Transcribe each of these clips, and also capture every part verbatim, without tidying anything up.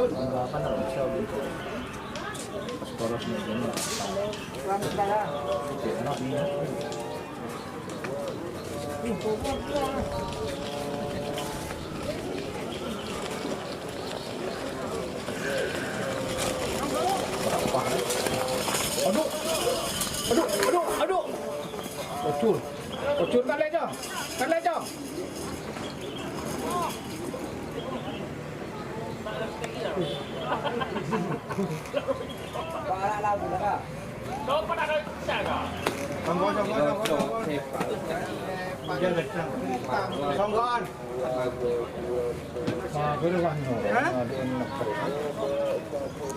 Aduh, aduh, aduh, aduh. Ojur, ojur, kan leco, kan leco.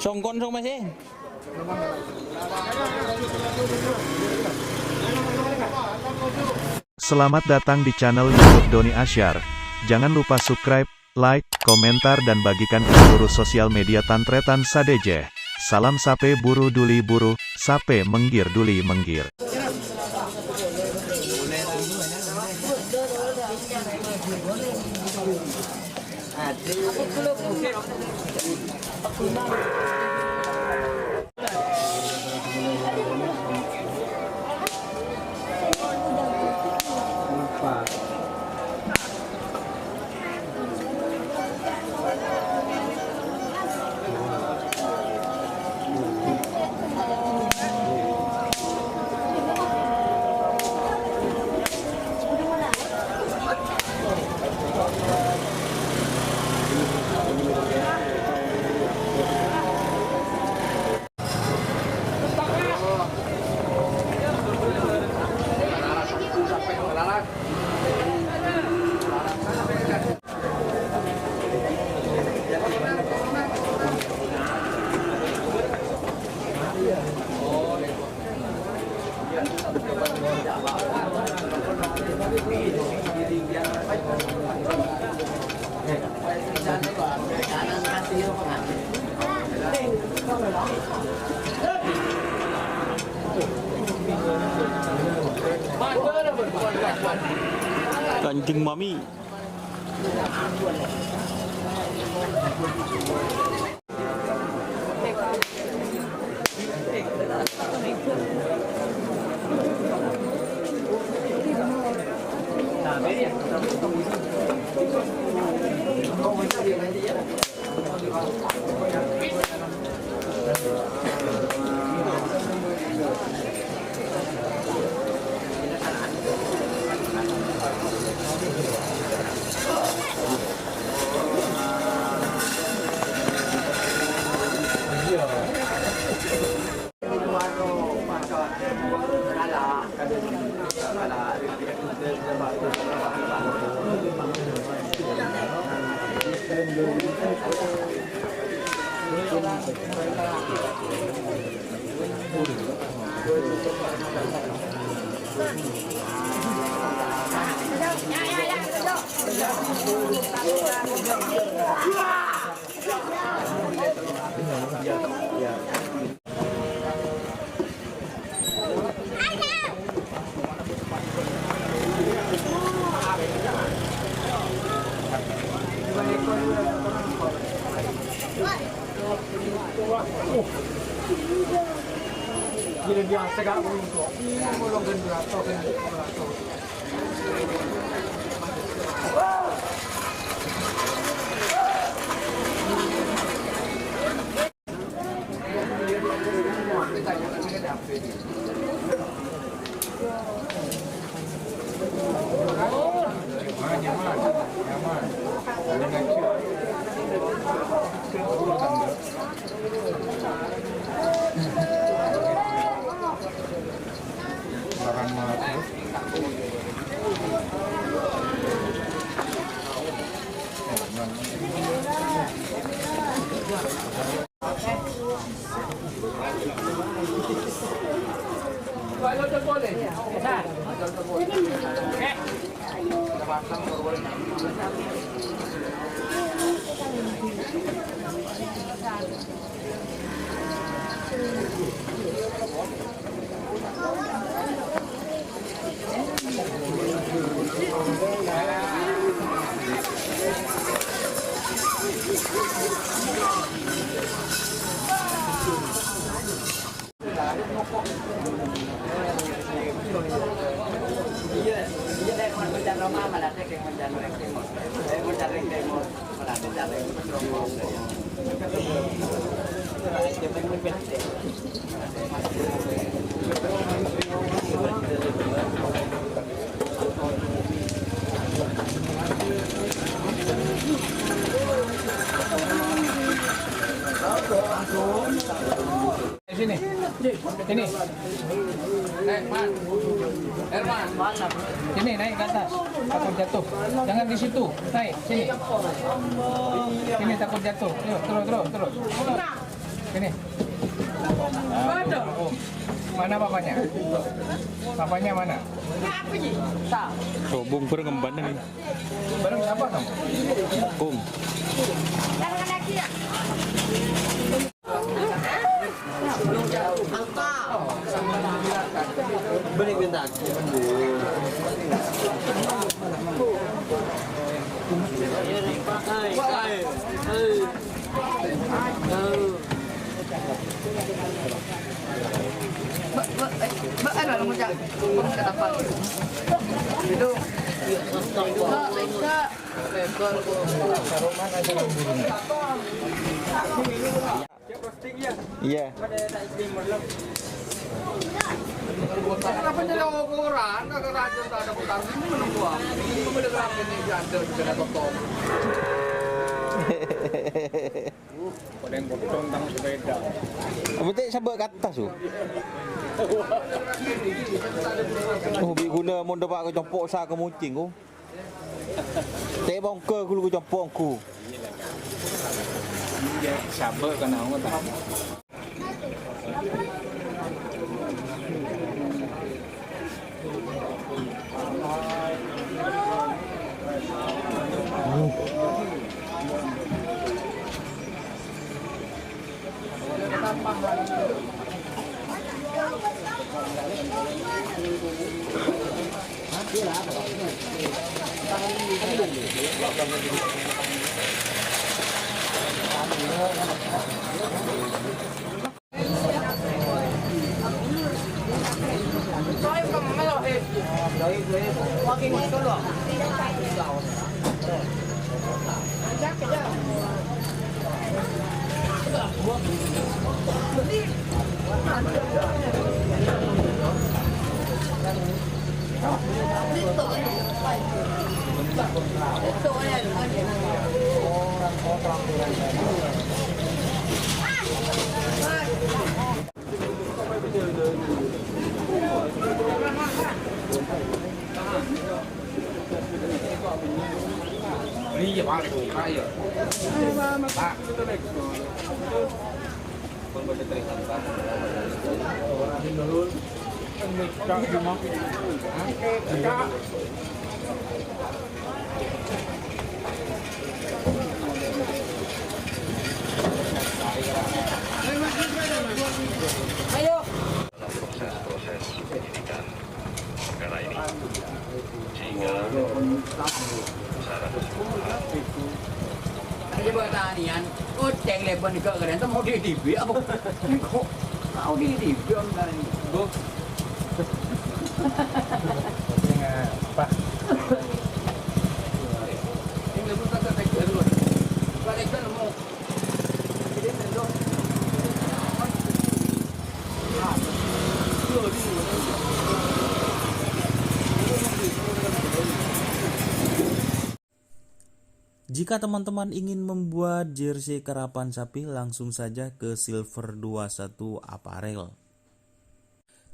Songkon, song masih. Selamat datang di channel YouTube Doni Asyar. Jangan lupa subscribe, like, komentar, dan bagikan ke seluruh sosial media tan-tarètan sadhâjâ. Salam sapè buru dhuli buru, sapè mèngghir dhuli mèngghir. Kanjeng Mami. Gila biasa gak beruntung. Ini mau lo genderato, genderato. Sini. Sini. Naik, Man. Herman. Sini, naik ke atas. Takut jatuh. Jangan di situ. Naik, sini. Sini, takut jatuh. Yuk, terus, terus, terus. Sini. Mana papanya? Papanya mana? Sobung, bereng embannya nih. Bareng siapa kamu? Kung. Mbak, mbak, eh, mbak, ada orang ngucap. Ngucap apa? Itu. Enggak, enggak. Iya. Kenapa nyari ukuran? Kagak rajin, tak ada putaran. Ini menunggu apa? Ini mobil berapa ini? Ada juga ada totol. Kodeng kodong tang sepeda. Berarti sebut kata su. Oh, bi guna mon depak ke copok sa ke mucing ku. Te bongke gulu ku copok ku. Iya, sabar kan aku tak. Iya, Pak. Ayo. Pak. Ayo. Proses-proses penyidikan perkara ini. Sehingga Coba tanian, kucing lebar nih, gak keren, mau di D B apa? Kok mau di D B, Om, tadi? Bu. Apa? Ini lebar kagak tegar, loh. Kalau tegar, mau. Jika teman-teman ingin membuat jersey karapan sapi, langsung saja ke Silver dua satu Apparel.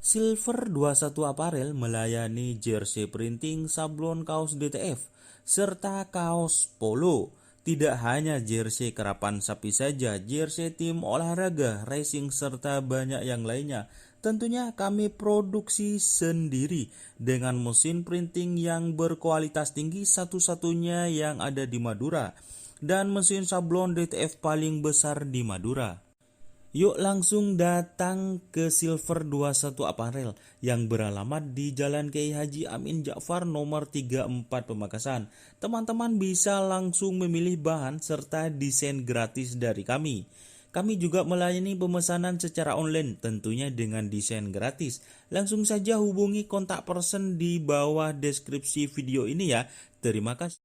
Silver dua satu Apparel melayani jersey printing, sablon, kaos D T F, serta kaos polo. Tidak hanya jersey karapan sapi saja, jersey tim olahraga, racing, serta banyak yang lainnya. Tentunya kami produksi sendiri dengan mesin printing yang berkualitas tinggi, satu-satunya yang ada di Madura, dan mesin sablon D T F paling besar di Madura. Yuk langsung datang ke Silver dua satu Apparel yang beralamat di Jalan Kiai Haji Amin Ja'far nomor tiga empat Pamekasan. Teman-teman bisa langsung memilih bahan serta desain gratis dari kami. Kami juga melayani pemesanan secara online, tentunya dengan desain gratis. Langsung saja hubungi kontak person di bawah deskripsi video ini ya. Terima kasih.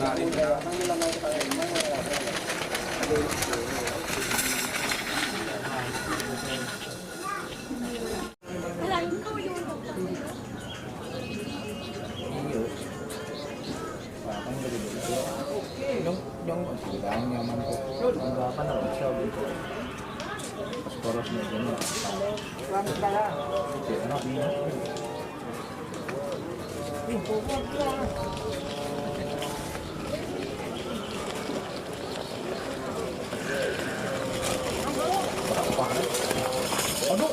Nyong, nyong, nyaman kok. Nggak apa-apa, nggak usah, gitu. Pas poros nih, gini. Cek, enak, nih. Aduh.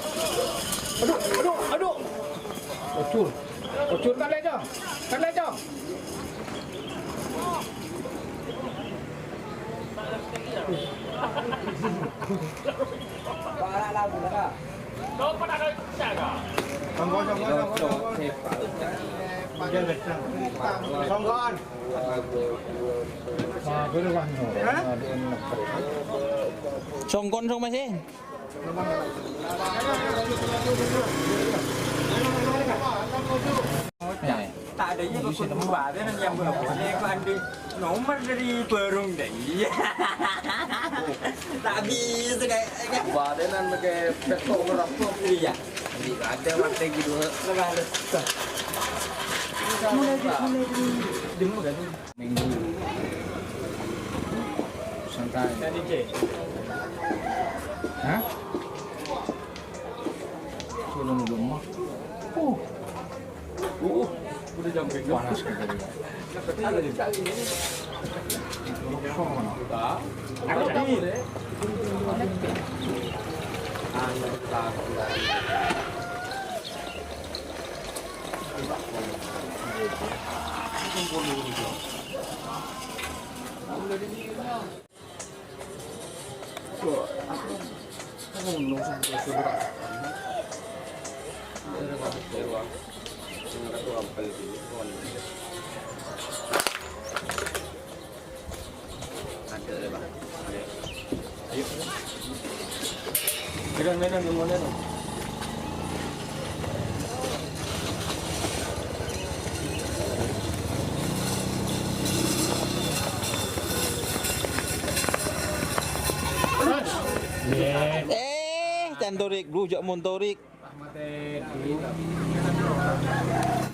Aduh, aduh, aduh. Ocur. Ocur, tarik, Cong. Tarik, Cong. Songkoan. Songkoan, Song, masih. Ya. Tak ada, iya, kok kudu badan yang bawa, kok andi nomor dari Barung deh. Iya. Tak bisa, kayak, kayak badan pakai pekok ngerokok. Iya. Ada mati gitu. Mulai, mulai dulu kan. Minggu. Santai. Hah? Belum gemuk. Uh. Uh, udah jam berapa? Panas gitu. Ada di sini. Aku tadi. Anak tak. Ada, Pak. Ayo. Medan, Medan, yang mana, Bang? Eh, cantorik, bro, jak montorik.